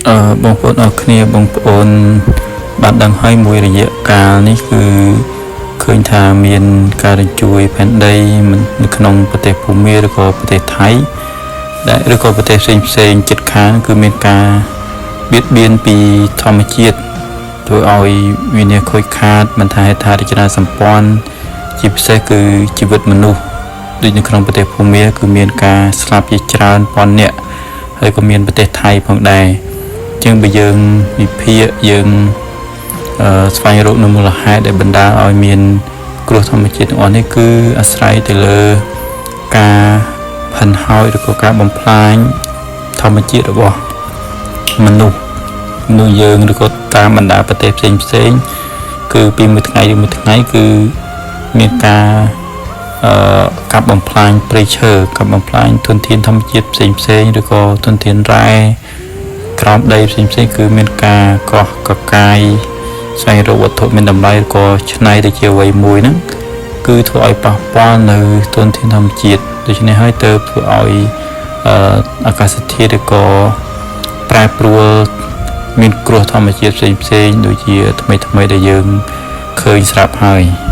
បងប្អូនអរគ្នាបងប្អូនបានដឹងហើយមួយរយៈកាលនេះគឺឃើញថាមានការរញ្ជួយផែនដីមិននៅក្នុងប្រទេសភូមាឬក៏ប្រទេសថៃដែលឬក៏ប្រទេសផ្សេងផ្សេងជិតខាងគឺមានការបៀតបៀនពីធម្មជាតិធ្វើឲ្យវិនាសខូចខាតមិនថាហេដ្ឋារចនាសម្ព័ន្ធជាពិសេសគឺជីវិតមនុស្សដូចនៅក្នុងប្រទេសភូមាគឺមានការស្លាប់ជាច្រើនពាន់នាក់ហើយក៏មានប្រទេសថៃផងដែរ ជាងបើយើងវិភាគយើងស្វែងរកនៅមូលហេតុដែលបណ្ដាលឲ្យមានគ្រោះធម្មជាតិទាំងអស់នេះគឺអាស្រ័យទៅលើការផិនហោចឬក៏ការបំផ្លាញធម្មជាតិរបស់មនុស្សមនុស្សយើងឬក៏តាមបណ្ដាប្រទេសផ្សេងផ្សេងៗគឺពីមួយថ្ងៃទៅមួយថ្ងៃគឺមានការកាប់បំផ្លាញព្រៃឈើកាប់បំផ្លាញធនធានធម្មជាតិផ្សេងផ្សេងៗឬក៏ធនធានរ៉ែ ក្រោមដីផ្សេងៗគឺមានការកោះកកាយស្វែងរកវត្ថុមានតម្លៃឬក៏ច្នៃទៅជាអ្វីមួយហ្នឹងគឺធ្វើឲ្យប៉ះពាល់នៅធនធានធម្មជាតិដូច្នេះហើយទើបធ្វើឲ្យអាកាសធាតុឬក៏ប្រែប្រួលមានគ្រោះធម្មជាតិផ្សេងៗដូចជាថ្មីៗដែលយើងឃើញស្រាប់ហើយ។